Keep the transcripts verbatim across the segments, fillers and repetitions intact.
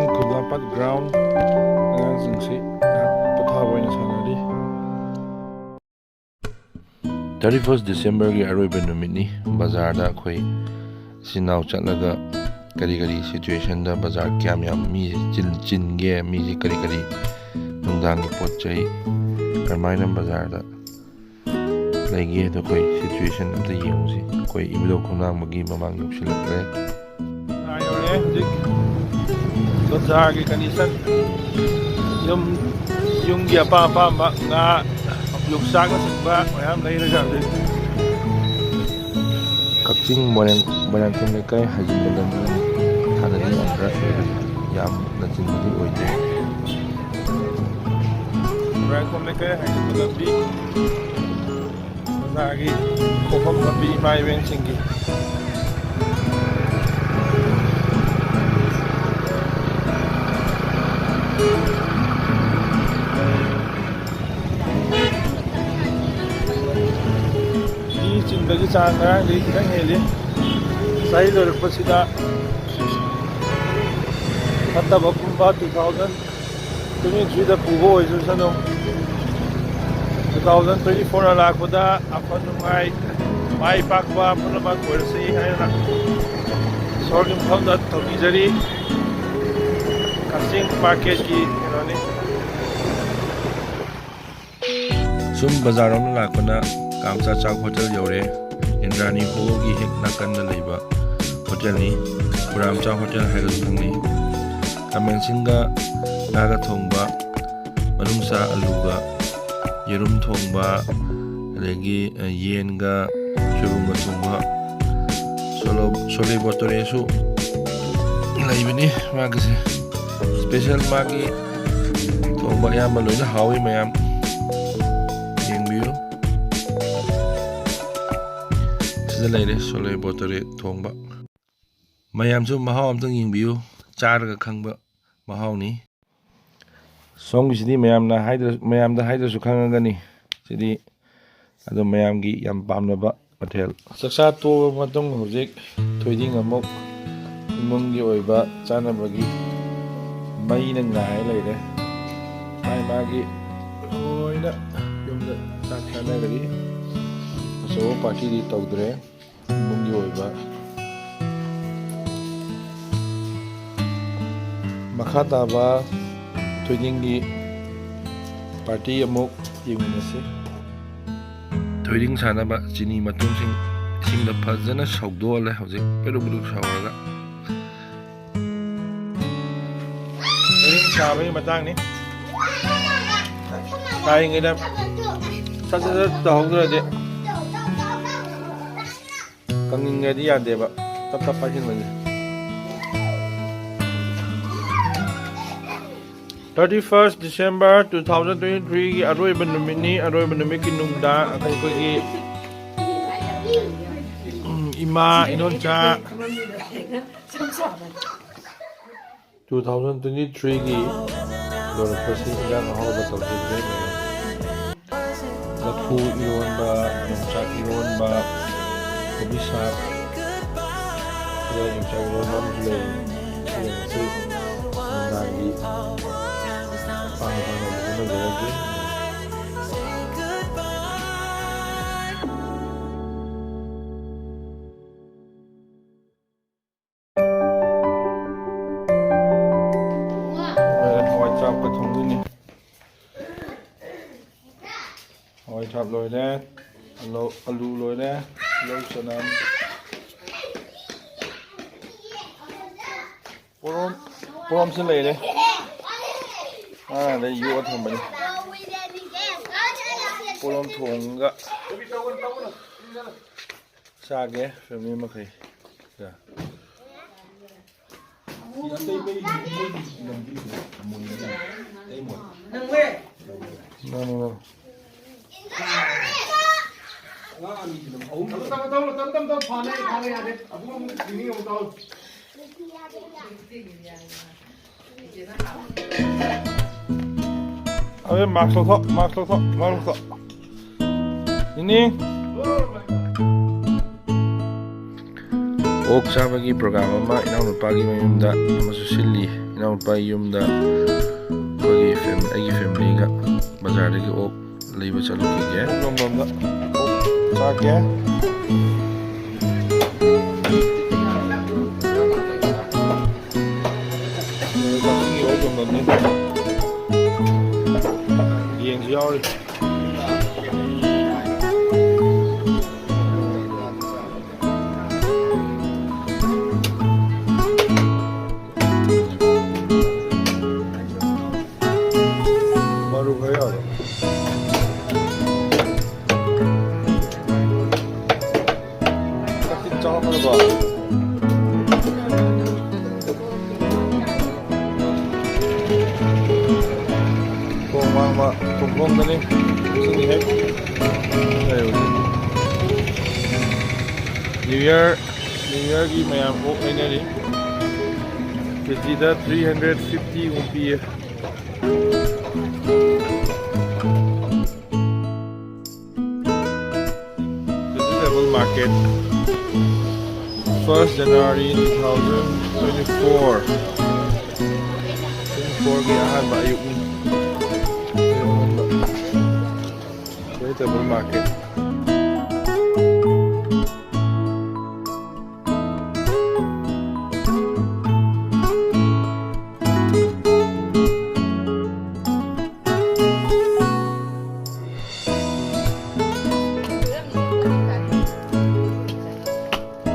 ꯈꯨꯕ꯭ꯂꯥꯄꯥꯠ ground, ꯑꯉꯥꯡꯁꯤꯡꯁꯤ ꯉꯥꯏꯍꯥꯛ ꯄꯣꯊꯥꯕ ꯑꯣꯏꯅ ꯁꯥꯟꯅꯔꯤ꯫ Thirty first Decemberꯒꯤ ꯑꯔꯣꯏꯕ ꯅꯨꯃꯤꯠꯅꯤ꯫ ꯕꯖꯥꯔꯗ ꯑꯩꯈꯣꯏ ꯏꯆꯤꯟ ꯏꯅꯥꯎ ꯆꯠꯂꯒ ꯀꯔꯤ ꯀꯔꯤ situationꯗ ꯕꯖꯥꯔ ꯀꯌꯥꯝ ꯌꯥꯝ ꯃꯤ ꯆꯤꯟ-, ꯆꯤꯟꯒꯦ, ꯃꯤꯁꯤ ꯀꯔꯤ ꯀꯔꯤ ꯅꯨꯡꯗꯥꯡꯒꯤ ꯄꯣꯠ ꯆꯩ ꯀꯔꯝꯍꯥꯏꯅ ꯕꯖꯥꯔꯗ ꯂꯩꯒꯦ ꯑꯗꯣ ꯑꯩꯈꯣꯏ situation ꯑꯝꯇ ꯌꯦꯡꯉꯨꯁꯤ꯫ ꯑꯩꯈꯣꯏ ꯏꯕꯨꯙꯧ ꯈꯣꯡꯅꯥꯡꯕꯒꯤ ꯃꯃꯥꯡ ꯌꯧꯁꯤꯜꯂꯛꯂꯦ꯫ ꯉꯥ ꯌꯧꯔꯦ ꯍꯧꯖꯤꯛ꯫ ꯕꯖꯥꯔꯒꯤ condition, ꯌꯨꯝ, ꯌꯨꯝꯒꯤ ꯑꯄꯥꯝ ꯑꯄꯥꯝꯕ ꯉꯥ, ꯌꯣꯡꯆꯥꯛꯅꯆꯤꯡꯕ ꯃꯌꯥꯝ ꯂꯩꯔꯒ ꯍꯧꯖꯤꯛ ꯀꯛꯆꯤꯡ ꯃꯣꯏꯔꯥꯡ-, ꯃꯣꯏꯔꯥꯡꯊꯦꯝ ꯂꯩꯀꯥꯏ ꯍꯥꯏꯖꯤꯟꯕ ꯂꯝꯕꯤ ꯍꯥꯟꯅꯗꯤ ꯌꯥꯝ ꯈꯔ ꯌꯥꯝꯅ ꯆꯤꯟꯕꯗꯤ ꯑꯣꯏꯗꯦ꯫ ꯃꯣꯏꯔꯥꯡꯊꯦꯝ ꯂꯩꯀꯥꯏ ꯍꯥꯏꯖꯤꯟꯕ ꯂꯝꯕꯤ, ꯕꯖꯥꯔꯒꯤ ꯈꯣꯡꯐꯝ ꯂꯝꯕꯤ ꯏꯃꯥ ꯏꯕꯦꯟꯁꯤꯡꯒꯤ꯫ ꯃꯤ ꯆꯤꯟꯕꯒꯤ ꯆꯥꯡ ꯉꯔꯥꯡꯗꯒꯤ ꯈꯤꯇꯪ ꯍꯦꯜꯂꯤ꯫ ꯆꯍꯤ ꯂꯣꯏꯔꯛꯄꯁꯤꯗ ꯐꯠꯇꯕ ꯄꯨꯝꯕ two thousand twenty threeꯗ ꯄꯨꯕ ꯑꯣꯏꯖꯁꯅꯨ꯫ Two thousand twenty fourꯅ ꯂꯥꯛꯄꯗ ꯑꯐ ꯅꯨꯡꯉꯥꯏ, ꯃꯥꯏ ꯄꯥꯛꯄ ꯄꯨꯝꯅꯃꯛ ꯑꯣꯏꯔꯁꯤ ꯍꯥꯏꯅ ꯏꯁꯣꯔꯒꯤ ꯃꯐꯝꯗ ꯊꯧꯅꯤꯖꯔꯤ꯫ ꯀꯛꯆꯤꯡ marketꯀꯤ ꯀꯩꯅꯣꯅꯤ꯫ ꯁꯨꯝ ꯕꯖꯥꯔ ꯔꯣꯝꯗ ꯂꯥꯛꯄꯅ ꯀꯥꯝꯆꯥ ꯆꯥꯛ ꯍꯣꯇꯦꯜ ꯌꯧꯔꯦ꯫ ꯏꯟꯗ꯭ꯔꯥꯅꯤ ꯍꯣꯜꯒꯤ ꯍꯦꯛ ꯅꯥꯀꯟꯗ ꯂꯩꯕ ꯍꯣꯇꯦꯜꯅꯤ꯫ ꯈꯨꯔꯥꯝꯆꯥ ꯍꯣꯇꯦꯜ ꯍꯥꯏꯔꯒꯁꯨ ꯈꯪꯅꯩ꯫ ꯈꯥꯃꯦꯟꯁꯤꯟꯒ ꯉꯥꯒ ꯊꯣꯡꯕ, ꯃꯅꯨꯡꯁꯥ ꯑꯂꯨꯒ, ꯌꯦꯔꯨꯝ ꯊꯣꯡꯕ, ꯑꯗꯒꯤ, ꯑ, ꯌꯦꯟꯒ ꯁꯣꯏꯕꯨꯝꯒ ꯊꯣꯡꯕ, ꯁꯣꯂꯣ-, ꯁꯣꯂꯦ ꯕꯣꯇꯣꯔꯦꯁꯨ ꯂꯩꯕꯅꯤ ꯃꯥꯒꯤꯁꯦ꯫ Special ꯃꯥꯒꯤ ꯊꯣꯡꯕ ꯑꯌꯥꯝꯕ ꯂꯣꯏꯅ ꯍꯥꯎꯏ ꯃꯌꯥꯝ꯫ ꯌꯦꯡꯕꯤꯌꯨ꯫ ꯁꯤꯗ ꯂꯩꯔꯦ ꯁꯣꯂꯦ ꯕꯣꯇꯣꯔꯦ ꯊꯣꯡꯕ꯫ ꯃꯌꯥꯝꯁꯨ ꯃꯍꯥꯎ ꯑꯝꯇꯪ ꯌꯦꯡꯕꯤꯌꯨ꯫ ꯆꯥꯔꯒ ꯈꯪꯕ ꯃꯍꯥꯎꯅꯤ꯫ ꯁꯣꯝꯒꯤꯁꯤꯗꯤ ꯃꯌꯥꯝꯅ ꯍꯥꯏꯗ꯭ꯔ-, ꯃꯌꯥꯝꯗ ꯍꯥꯏꯗ꯭ꯔꯁꯨ ꯈꯪꯉꯒꯅꯤ꯫ ꯁꯤꯗꯤ ꯑꯗꯨꯝ ꯃꯌꯥꯝꯒꯤ ꯌꯥꯝ ꯄꯥꯝꯅꯕ ꯃꯊꯦꯜ꯫ ꯆꯥꯛꯆꯥ ꯇꯣꯛꯑꯕ ꯃꯇꯨꯡ ꯍꯧꯖꯤꯛ ꯊꯣꯏꯗꯤꯡ ꯑꯃꯨꯛ ꯏꯃꯨꯡꯒꯤ ꯑꯣꯏꯕ ꯆꯥꯅꯕꯒꯤ ꯃꯩꯅ ꯉꯥꯏ ꯂꯩꯔꯦ꯫ ꯃꯥꯏ ꯃꯥꯒꯤ ꯂꯣꯏꯅ ꯌꯨꯝꯗ ꯆꯥꯛ ꯆꯥꯅꯈ꯭ꯔꯦ꯫ ꯑꯆꯧꯕ ꯄꯥꯔꯇꯤꯗꯤ ꯇꯧꯗ꯭ꯔꯦ꯫ ꯏꯃꯨꯡꯒꯤ ꯑꯣꯏꯕ ꯃꯈꯥ ꯇꯥꯕ ꯊꯣꯏꯗꯤꯡꯒꯤ ꯄꯥꯔꯇꯤ ꯑꯃꯨꯛ ꯌꯦꯡꯃꯤꯟꯅꯁꯤ꯫ ꯊꯣꯏꯗꯤꯡ ꯁꯥꯅꯕ ꯆꯤꯅꯤ ꯃꯇꯨꯝꯁꯤꯡ ꯏꯁꯤꯡꯗ ꯐꯖꯅ ꯁꯧꯗꯣꯛꯍꯜꯂꯦ꯫ ꯍꯧꯖꯤꯛ ꯄꯦꯔꯨꯛ ꯄꯦꯔꯨꯛ ꯁꯧꯔꯒ ꯊꯣꯏꯗꯤꯡ ꯁꯥꯕꯒꯤ ꯃꯇꯥꯡꯅꯤ꯫ ꯁꯥꯔꯤꯉꯩꯗ ꯁꯠ ꯁꯠ ꯁꯠ ꯇꯧꯍꯧꯗ꯭ꯔꯗꯤ ꯀꯪꯅꯤꯡꯉꯗꯤ ꯌꯥꯗꯦꯕ꯫ ꯇꯞ ꯇꯞ ꯄꯥꯏꯁꯤꯟꯕꯁꯦ꯫ Thirty first December two thousand twenty three ꯒꯤ ꯑꯔꯣꯏꯕ ꯅꯨꯃꯤꯠꯅꯤ꯫ ꯑꯔꯣꯏꯕ ꯅꯨꯃꯤꯠꯀꯤ ꯅꯨꯡꯗꯥꯡ ꯑꯩꯈꯣꯏꯒꯤ, ꯎꯝ, ꯏꯃꯥ, ꯏꯗꯣꯝꯆꯥ, two thousand twenty three ꯒꯤ ꯂꯣꯏꯔꯛꯄꯁꯤ ꯏꯟꯖꯥꯡ ꯑꯍꯥꯎꯕ ꯇꯧꯁꯤꯟꯗꯣꯏꯅꯦ꯫ ꯂꯐꯨ ꯏꯔꯣꯟꯕ, ꯌꯣꯡꯆꯥꯛ ꯏꯔꯣꯟꯕ, ꯀꯣꯕꯤ ꯁꯥꯛ, ꯑꯗꯨꯒ ꯌꯣꯡꯆꯥꯛ ꯏꯔꯣꯟꯕ ꯑꯃꯁꯨ ꯂꯩ꯫ ꯑꯗꯨꯒ ꯉꯁꯤ ꯅꯨꯡꯗꯥꯡꯒꯤ ꯄꯥꯡ ꯄꯥꯡꯅꯕ ꯍꯣꯠꯅꯖꯔꯒꯦ꯫ ꯍꯋꯥꯏ ꯆꯥꯛꯀ ꯊꯣꯡꯗꯣꯏꯅꯤ꯫ ꯍꯋꯥꯏ ꯊ꯭ꯔꯥꯛ ꯂꯣꯏꯔꯦ, ꯑꯂꯨ, ꯑꯂꯨ ꯂꯣꯏꯔꯦ, ꯇꯤꯜꯍꯧ ꯆꯅꯝ꯫ ꯄꯣꯔꯣꯝ, ꯄꯣꯔꯣꯝꯁꯨ ꯂꯩꯔꯦ꯫ ꯑꯥꯗ ꯌꯣꯛꯑ ꯊꯝꯕꯅꯤ꯫ ꯄꯣꯔꯣꯝ ꯊꯣꯡꯉꯒ ꯆꯥꯒꯦ, ꯐꯦꯃꯤꯂꯤ ꯃꯈꯩ꯫ ꯁꯦ꯫ ꯅꯪ, ꯅꯪ, ꯅꯪ꯫ ꯇꯞ, ꯇꯞ, ꯇꯞ, ꯇꯞ, ꯇꯞ, ꯐꯥꯅ, ꯐꯥꯅ ꯌꯥꯗꯦ꯫ ꯑꯕꯨꯡ ꯑꯃꯨꯛ ꯁꯤꯅꯤ ꯑꯃꯨꯛ ꯇꯧ꯫ ꯑꯕꯦ, ꯃꯥꯛꯁ ꯂꯧꯊꯣꯛ, ꯃꯥꯛꯁ ꯂꯧꯊꯣꯛ, ꯃꯥꯛꯁ ꯂꯧꯊꯣꯛ꯫ ꯅꯤꯅꯤ꯫ ꯑꯣꯛ ꯆꯥꯕꯒꯤ ꯄ꯭ꯔꯣꯒ꯭ꯔꯥꯝ ꯑꯃ ꯏꯅꯥꯎꯅꯨꯄꯥꯒꯤ ꯃꯌꯨꯝꯗ ꯑꯃꯁꯨ ꯁꯤꯜꯂꯤ꯫ ꯏꯅꯥꯎꯄꯥꯒꯤ ꯌꯨꯝꯗ ꯑꯩꯈꯣꯏꯒꯤ ꯐꯦꯝ-, ꯑꯩꯒꯤ ꯐꯦꯃꯤꯂꯤꯒ ꯕꯖꯥꯔꯗꯒꯤ ꯑꯣꯛ ꯂꯩꯕ ꯆꯠꯂꯨꯈꯤꯒꯦ꯫ ꯑꯣꯛ ꯌꯣꯟꯐꯝꯗ ꯑꯣꯛ ꯆꯥꯒꯦ꯫ ꯀꯛꯆꯤꯡꯒꯤ ꯑꯣꯛ ꯌꯣꯟꯐꯝꯅꯤ꯫ ꯌꯦꯟꯁꯨ ꯌꯥꯎꯔꯤ꯫ ꯃꯔꯨ ꯈꯔ ꯌꯥꯎꯔꯣ꯫ ꯀꯛꯆꯤꯡ ꯆꯥꯎꯈꯠꯄꯗꯀꯣ꯫ ꯊꯣꯡ ꯋꯥꯡꯃ ꯊꯣꯡꯈꯣꯡꯗꯅꯤ꯫ ꯀꯛꯆꯤꯡꯒꯤ ꯍꯦꯛ ꯂꯩꯔꯕꯁꯦ꯫ New Year, New Yearꯒꯤ ꯃꯌꯥꯝ ꯑꯣꯛ ꯂꯩꯅꯔꯤ꯫ ꯀꯦꯖꯤꯗ three hundred fifty ꯃꯨꯛ ꯄꯤꯌꯦ꯫ Vegetable market, first January two thousand twenty-four, twenty-fourꯒꯤ ꯑꯍꯥꯟꯕ ꯑꯌꯨꯛꯅꯤ꯫ Vegetable market꯫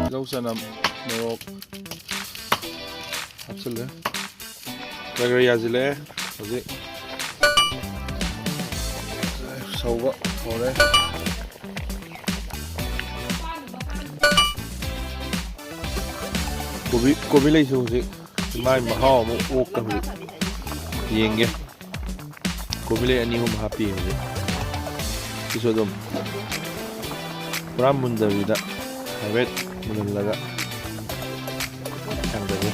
ꯇꯤꯜꯍꯧ, ꯆꯅꯝ, ꯃꯣꯔꯣꯛ ꯍꯥꯞꯆꯤꯜꯂꯦ꯫ ꯈꯔ ꯈꯔ ꯌꯥꯁꯤꯜꯂꯛꯑꯦ ꯍꯧꯖꯤꯛ꯫ ꯁꯧꯕ ꯍꯧꯔꯦ꯫ ꯀꯣꯕꯤ, ꯀꯣꯕꯤ ꯂꯩꯁꯨ ꯍꯧꯖꯤꯛ ꯃꯥꯏ ꯃꯍꯥꯎ ꯑꯃꯨꯛ ꯑꯣꯛꯀ ꯍꯧꯖꯤꯛ ꯌꯦꯡꯒꯦ꯫ ꯀꯣꯕꯤ ꯂꯩ ꯑꯅꯤ ꯑꯍꯨꯝ ꯍꯥꯞꯄꯤ ꯍꯧꯖꯤꯛ꯫ ꯁꯤꯁꯨ ꯑꯗꯨꯝ ꯄꯨꯔꯥ ꯃꯨꯟꯗꯕꯤꯗ ꯍꯥꯏꯐꯦꯠ ꯃꯨꯜꯍꯜꯂꯒ ꯊꯥꯡꯗꯒꯦ꯫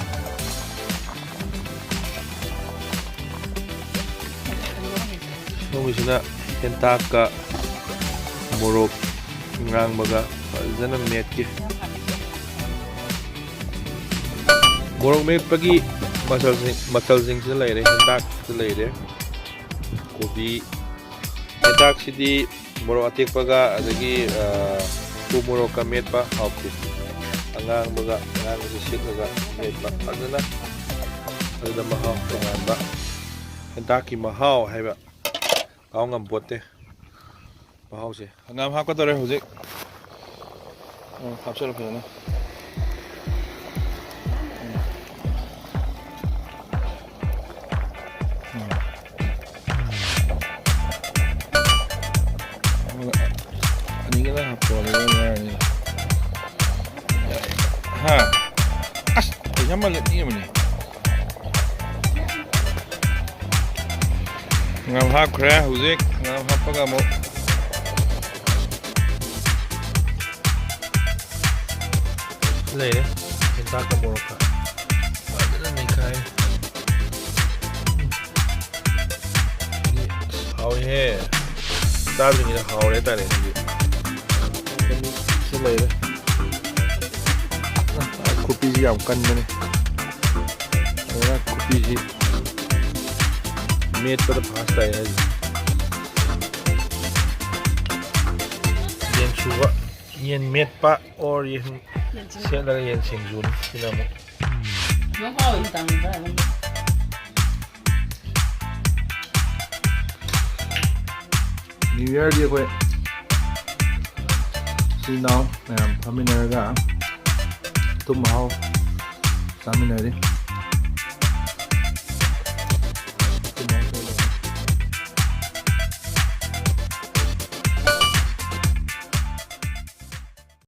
ꯁꯣꯝꯒꯤꯁꯤꯅ ꯍꯦꯟꯇꯥꯛꯀ ꯃꯣꯔꯣꯛ ꯑꯉꯥꯡꯕꯒ ꯐꯖꯅ ꯃꯦꯠꯀꯦ꯫ ꯃꯣꯔꯣꯛ ꯃꯦꯠꯄꯒꯤ ꯃꯆꯜꯁꯤꯡ, ꯃꯆꯜꯁꯤꯡꯁꯤꯗ ꯂꯩꯔꯦ, ꯍꯦꯟꯇꯥꯛꯁꯤꯗ ꯂꯩꯔꯦ, ꯀꯣꯕꯤ, ꯍꯦꯟꯇꯥꯛꯁꯤꯗꯤ ꯃꯣꯔꯣꯛ ꯑꯇꯦꯛꯄꯒ ꯑꯗꯒꯤ, ꯑ, ꯎ ꯃꯣꯔꯣꯛꯀ ꯃꯦꯠꯄ ꯍꯥꯎꯇꯦ꯫ ꯑꯉꯥꯡꯕꯒ, ꯑꯉꯥꯡꯕꯁꯦ ꯁꯤꯠꯂꯒ ꯃꯦꯠꯄ ꯐꯖꯅ, ꯑꯗꯨꯗ ꯃꯍꯥꯎ ꯇꯣꯉꯥꯟꯕ, ꯍꯦꯟꯇꯥꯛꯀꯤ ꯃꯍꯥꯎ ꯍꯥꯏꯕ ꯀꯥꯎ ꯉꯝꯄꯣꯠꯇꯦ꯫ ꯃꯍꯥꯎꯁꯦ꯫ ꯍꯪꯒꯥꯝ ꯍꯥꯞꯀꯗꯧꯔꯦ ꯍꯧꯖꯤꯛ꯫ ꯎꯝ, ꯍꯥꯞꯆꯜꯂꯣ ꯐꯖꯅ꯫ ꯎꯝ꯫ ꯎꯝ꯫ ꯑꯃꯒ ꯑꯅꯤꯒ ꯍꯥꯞꯄꯣ, ꯑꯗꯨꯒ ꯉꯥꯏꯔꯅꯤ꯫ ꯍꯥ? ꯑꯁ, ꯄꯩꯁꯥ ꯃꯜꯂꯦ, ꯃꯤ ꯑꯃꯅꯤ꯫ ꯍꯪꯒꯥꯝ ꯍꯥꯞꯈ꯭ꯔꯦ꯫ ꯍꯧꯖꯤꯛ ꯍꯪꯒꯥꯝ ꯍꯥꯞꯄꯒ ꯑꯃꯨꯛ ꯂꯩꯔꯦ꯫ ꯍꯦꯟꯇꯥꯛꯀ ꯃꯣꯔꯣꯛꯀ ꯐꯖꯅ ꯅꯩꯈꯥꯏ꯫ ꯍꯥꯎꯏꯍꯦ꯫ ꯆꯥꯗ꯭ꯔꯤꯉꯩꯗ ꯍꯥꯎꯔꯦ ꯍꯥꯏꯇꯥꯔꯦ꯫ ꯁꯤ ꯂꯩꯔꯦ꯫ ꯈꯨꯄꯤꯁꯤ ꯌꯥꯝ ꯀꯟꯕꯅꯦ꯫ ꯑꯗꯨꯅ ꯈꯨꯄꯤꯁꯤ ꯃꯦꯠꯄꯗ ꯐꯥꯁ ꯇꯥꯏ ꯍꯥꯏꯁꯦ꯫ ꯌꯦꯟ ꯁꯨꯕ, ꯌꯦꯟ ꯃꯦꯠꯄ or ꯌꯦꯟ ꯁꯦꯠꯂꯒ ꯌꯦꯟ ꯁꯤꯡꯖꯨꯅꯤ꯫ ꯁꯤꯅ ꯑꯃꯨꯛ New Yearꯗꯤ ꯑꯩꯈꯣꯏ ꯏꯆꯤꯜ ꯏꯅꯥꯎ ꯃꯌꯥꯝ ꯐꯝꯃꯤꯟꯅꯔꯒ ꯑꯊꯨꯝ ꯑꯍꯥꯎ ꯆꯥꯃꯤꯟꯅꯔꯤ꯫